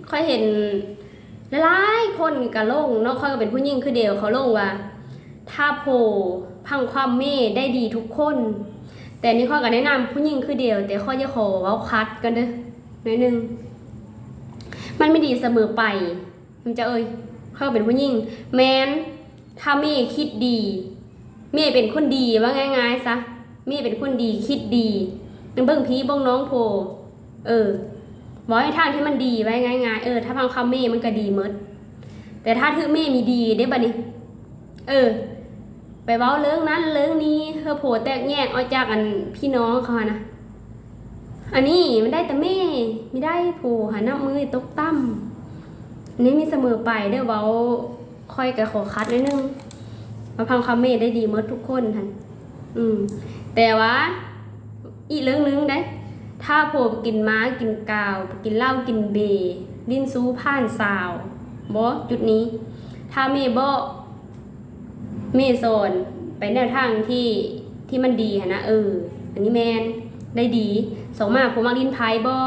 ຂ້ອຍເຫັນຫຼາຍໆຄົນກໍລົງເນາະ ຂ້ອຍກໍເປັນຜູ້ຍິງຄືດຽວ ເຂົາລົງວ່າ ຖ້າໂພຟັງຄວາມເມໄດ້ດີທຸກຄົນ. ແຕ່ນີ້ຂ້ອຍກໍແນະນຳຜູ້ຍິງຄືດຽວ ແຕ່ຂ້ອຍຈະຂໍເວົ້າຂັດກ່ອນເດີໜ້ອຍໜຶ່ງ. ມັນບໍ່ດີສະເໝີໄປ ເຈົ້າເອີຍ ຂ້ອຍກໍເປັນຜູ້ຍິງ ແມ່ນ ຖ້າເມຄິດດີ ເມເປັນຄົນດີ ເວົ້າງ່າຍໆຊະ ເມເປັນຄົນດີ ຄິດດີ ເບິ່ງພີ່ເບິ່ງນ້ອງໂພ ເອີ ເວົ້າໃນທາງທີ່ມັນດີ ເວົ້າງ່າຍໆ ເອີ ຖ້າຟັງຄຳເມມັນກໍດີໝົດ. ແຕ່ຖ້າຖືກເມມີດີເດ້ບັດນີ້ ເອີ ໄປເວົ້າເລື່ອງນັ້ນເລື່ອງນີ້ ເພື່ອໂພແຕກແຍກອອກຈາກອັນພີ່ນ້ອງເຂົາຫັ້ນນະ. ອັນນີ້ມັນໄດ້ແຕ່ເມ ມີໄດ້ໂພຫັ້ນນະ ມືຕົກຕ່ຳ. ອັນນີ້ມີສະເໝີໄປເດີ ເວົ້າ ຂ້ອຍກໍຂໍຂັດໜ້ອຍໜຶ່ງ ມາຟັງຄຳເມໄດ້ດີໝົດທຸກຄົນຫັ້ນ. ອືມ ແຕ່ວ່າອີກເລື່ອງໜຶ່ງເດ້ ຖ້າໂພໄປກິນມ້າກິນກາວ ໄປກິນເຫຼົ້າກິນເບ ຫຼິ້ນຊູຜ່ານສາວ ບໍ່ ຈຸດນີ້ ຖ້າເມເບາະ ເມສອນໄປແນວທາງທີ່ ທີ່ມັນດີຫັ້ນນະ ເອີ ອັນນີ້ແມ່ນໄດ້ດີ. ສອງມາ ຜູ້ມັກຫຼິ້ນໄພບໍ່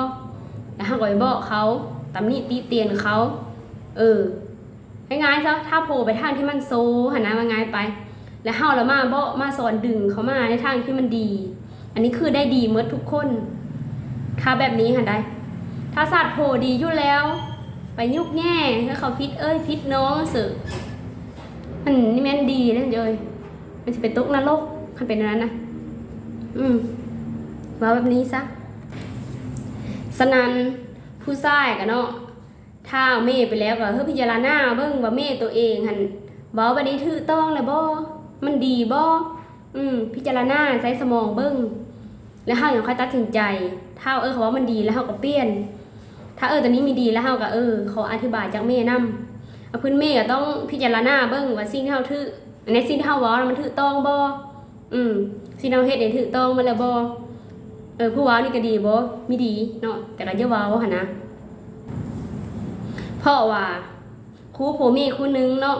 ແລ້ວເຮົາກໍໄປເບາະເຂົາ ຕຳໜິຕິຕຽນເຂົາ ເອີ ງ່າຍໆຊະ ຖ້າໂພໄປທາງທີ່ມັນໂຊຫັ້ນນະ ວ່າງ່າຍໄປ ແລ້ວເຮົາລະມາເບາະມາສອນດຶງເຂົາມາໃນທາງທີ່ມັນດີ ອັນນີ້ຄືໄດ້ດີໝົດທຸກຄົນ ຖ້າແບບນີ້ຫັ້ນໃດ໋. ຖ້າຊາດໂພດີຢູ່ແລ້ວ ໄປຍຸກແຍ່ໃຫ້ເຂົາຜິດເອີຍຜິດນ້ອງເສີ ມັນນີ້ແມ່ນດີເດ້ເອີຍ ມັນຊິໄປຕົກນະລົກ ຄັນເປັນແນວນັ້ນນະ. ອືມ ເວົ້າແບບນີ້ຊະ. ສະນັ້ນ ຜູ້ຊາຍກະເນາະ ຖ້າເອົາເມໄປແລ້ວກໍເຮີພິຈາລະນາເບິ່ງວ່າເມໂຕເອງຫັ້ນເວົ້າແບບນີ້ຖືກຕ້ອງແລ້ວບໍ່ ມັນດີບໍ່. ອືມ ພິຈາລະນາໃຊ້ສະໝອງເບິ່ງ ແລ້ວເຮົາຈັ່ງຄ່ອຍຕັດສິນໃຈ. ຖ້າ ເອີ ເຂົາເວົ້າມັນດີ ແລ້ວເຮົາກໍປ່ຽນ. ຖ້າ ເອີ ໂຕນີ້ມີດີ ແລ້ວເຮົາກໍ ເອີ ຂໍອະທິບາຍຈາກເມນຳ. ອາ ເພິ່ນເມກໍຕ້ອງພິຈາລະນາເບິ່ງວ່າສິ່ງທີ່ເຮົາຖືກ ໃນສິ່ງທີ່ເຮົາເວົ້ານະ ມັນຖືກຕ້ອງບໍ່. ອືມ ສິ່ງທີ່ເຮົາເຮັດນີ້ຖືກຕ້ອງໝົດແລ້ວບໍ່. ເອີ ຜູ້ເວົ້ານີ້ກໍດີບໍ່ ມີດີເນາະ ແຕ່ກໍຢ່າເວົ້າຫັ້ນນະ. ເພາະວ່າຄູ່ຜົວເມຄູ່ໜຶ່ງເນາະ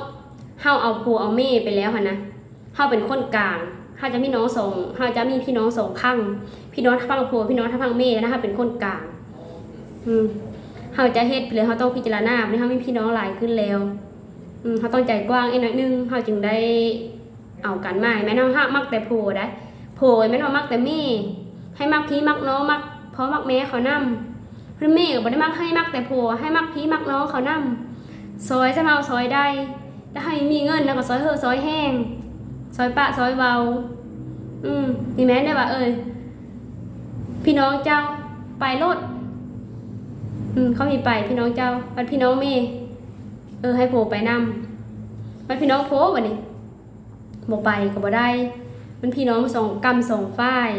ເຮົາເອົາຜົວເອົາເມໄປແລ້ວຫັ້ນນະ ເຮົາເປັນຄົນກາງ ເຮົາຈະມີນ້ອງສອງ ເຮົາຈະມີພີ່ນ້ອງສອງພັງ ພີ່ນ້ອງທາງຝັ່ງຜົວ ພີ່ນ້ອງທາງຝັ່ງເມນະ ເຮົາເປັນຄົນກາງ. ອືມ ເຮົາຈະເຮັດໄປເລີຍ ເຮົາຕ້ອງພິຈາລະນາ ບາດນີ້ເຮົາມີພີ່ນ້ອງຫຼາຍຂຶ້ນແລ້ວ. ອືມ ເຮົາຕ້ອງໃຈກວ້າງອີກໜ້ອຍໜຶ່ງ ເຮົາຈຶ່ງໄດ້ ເອົາກັນມາ. ແມ່ນເຮົາມັກແຕ່ຜົວໄດ໋ ຜົວແມ່ນວ່າມັກແຕ່ເມ ໃຫ້ມັກພີ່ມັກນ້ອງ ມັກພໍ່ມັກແມ່ເຂົານຳ. ເພິ່ນເມກໍບໍ່ໄດ້ມັກໃຫ້ມັກແຕ່ຜົວ ໃຫ້ມັກພີ່ມັກນ້ອງເຂົານຳ. ຊ່ອຍສ່ຳເຮົາຊ່ອຍໄດ້ ແລ້ວໃຫ້ມີເງິນແລ້ວກໍຊ່ອຍເຮີຊ່ອຍແຮງ ຊ່ອຍປະຊ່ອຍເວົ້າ. ອືມ ນີ້ແມ່ນໄດ້ວ່າ ເອີ ພີ່ນ້ອງເຈົ້າໄປໂລດ. ອືມ ເຂົາມີໄປ ພີ່ນ້ອງເຈົ້າ ບັດພີ່ນ້ອງເມ ເອີ ໃຫ້ຜົວໄປນຳ. ບັດພີ່ນ້ອງຜົວບັດນີ້ ບໍ່ໄປກໍບໍ່ໄດ້ ມັນພີ່ນ້ອງສອງກ້ຳສອງຝ່າຍ.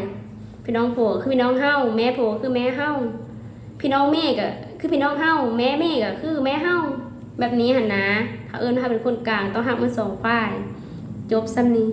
ພີ່ນ້ອງຜົວຄືພີ່ນ້ອງເຮົາ ແມ່ຜົວຄືແມ່ເຮົາ ພີ່ນ້ອງເມກໍຄືພີ່ນ້ອງເຮົາ ແມ່ເມກໍຄືແມ່ເຮົາ ແບບນີ້ຫັ້ນນະ. ເຂົາເອີ້ນວ່າເຮົາເປັນຄົນກາງ ຕ້ອງຮັກໝົດສອງຝ່າຍ ຈົບສ່ຳນີ້.